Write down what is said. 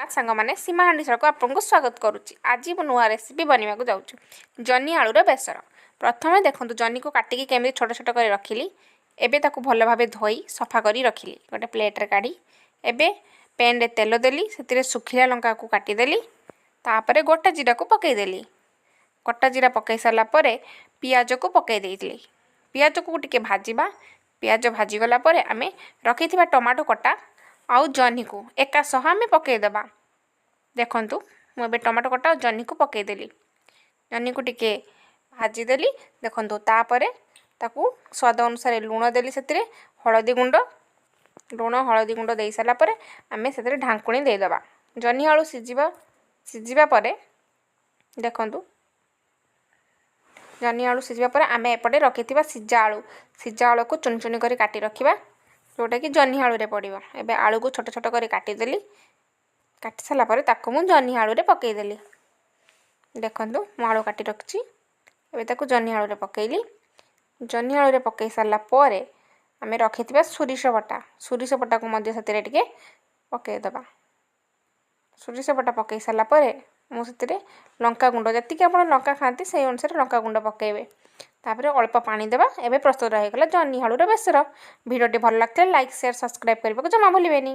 ଜଗନ୍ନାଥ ସାଙ୍ଗମାନେ, ସୀମା ହାଣ୍ଡିଶାଳକୁ ଆପଣଙ୍କୁ ସ୍ୱାଗତ କରୁଛି। ଆଜି ମୁଁ ନୂଆ ରେସିପି ବନେଇବାକୁ ଯାଉଛି, ଜହ୍ନି ଆଳୁର ବେସର। ପ୍ରଥମେ ଦେଖନ୍ତୁ, ଜହ୍ନିକୁ କାଟିକି କେମିତି ଛୋଟ ଛୋଟ କରି ରଖିଲି। ଏବେ ତାକୁ ଭଲ ଭାବେ ଧୋଇ ସଫା କରି ରଖିଲି ଗୋଟେ ପ୍ଲେଟ୍ରେ କାଢ଼ି। ଏବେ ପ୍ୟାନ୍ରେ ତେଲ ଦେଲି, ସେଥିରେ ଶୁଖିଲା ଲଙ୍କାକୁ କାଟିଦେଲି, ତାପରେ ଗୋଟା ଜିରାକୁ ପକାଇଦେଲି। ଗୋଟା ଜିରା ପକାଇ ସାରିଲା ପରେ ପିଆଜକୁ ପକାଇ ଦେଇଥିଲି। ପିଆଜକୁ ଟିକେ ଭାଜିବା। ପିଆଜ ଭାଜିଗଲା ପରେ ଆମେ ରଖିଥିବା ଟମାଟୋ କଟା ଆଉ ଜହ୍ନିକୁ ଏକା ସହ ଆମେ ପକାଇଦେବା। ଦେଖନ୍ତୁ, ମୁଁ ଏବେ ଟମାଟୋ କଟା ଆଉ ଜହ୍ନିକୁ ପକାଇଦେଲି। ଜହ୍ନିକୁ ଟିକେ ଭାଜିଦେଲି ଦେଖନ୍ତୁ। ତାପରେ ତାକୁ ସ୍ୱାଦ ଅନୁସାରେ ଲୁଣ ଦେଲି, ସେଥିରେ ହଳଦୀ ଗୁଣ୍ଡ। ଲୁଣ ହଳଦୀ ଗୁଣ୍ଡ ଦେଇସାରିଲା ପରେ ଆମେ ସେଥିରେ ଢାଙ୍କୁଣୀ ଦେଇଦେବା। ଜହ୍ନି ଆଳୁ ସିଝିବା। ସିଝିବା ପରେ ଦେଖନ୍ତୁ, ଜହ୍ନି ଆଳୁ ସିଝିବା ପରେ ଆମେ ଏପଟେ ରଖିଥିବା ସିଝା ଆଳୁ, ସିଝା ଆଳୁକୁ ଚୁନି ଚୁନି କରି କାଟି ରଖିବା, ଯେଉଁଟାକି ଜହ୍ନି ଆଳୁରେ ପଡ଼ିବ। ଏବେ ଆଳୁକୁ ଛୋଟ ଛୋଟ କରି କାଟିଦେଲି। କାଟି ସାରିଲା ପରେ ତାକୁ ମୁଁ ଜହ୍ନି ଆଳୁରେ ପକାଇଦେଲି। ଦେଖନ୍ତୁ, ମୁଁ ଆଳୁ କାଟି ରଖିଛି, ଏବେ ତାକୁ ଜହ୍ନି ଆଳୁରେ ପକାଇଲି। ଜହ୍ନି ଆଳୁରେ ପକାଇ ସାରିଲା ପରେ ଆମେ ରଖିଥିବା ସୋରିଷ ବଟା, ସୋରିଷ ବଟାକୁ ମଧ୍ୟ ସେଥିରେ ଟିକେ ପକାଇଦେବା। ସୋରିଷ ବଟା ପକାଇ ସାରିଲା ପରେ ମୁଁ ସେଥିରେ ଲଙ୍କା ଗୁଣ୍ଡ, ଯେତିକି ଆପଣ ଲଙ୍କା ଖାଆନ୍ତି ସେଇ ଅନୁସାରେ ଲଙ୍କା ଗୁଣ୍ଡ ପକାଇବେ। ତାପରେ ଅଳ୍ପ ପାଣି ଦେବା। ଏବେ ପ୍ରସ୍ତୁତ ହେଇଗଲା ଜହ୍ନି ଆଳୁର ବେସର। ଭିଡ଼ିଓଟି ଭଲ ଲାଗିଥିଲେ ଲାଇକ୍, ସେୟାର, ସବସ୍କ୍ରାଇବ୍ କରିବାକୁ ଜମା ଭୁଲିବେନି।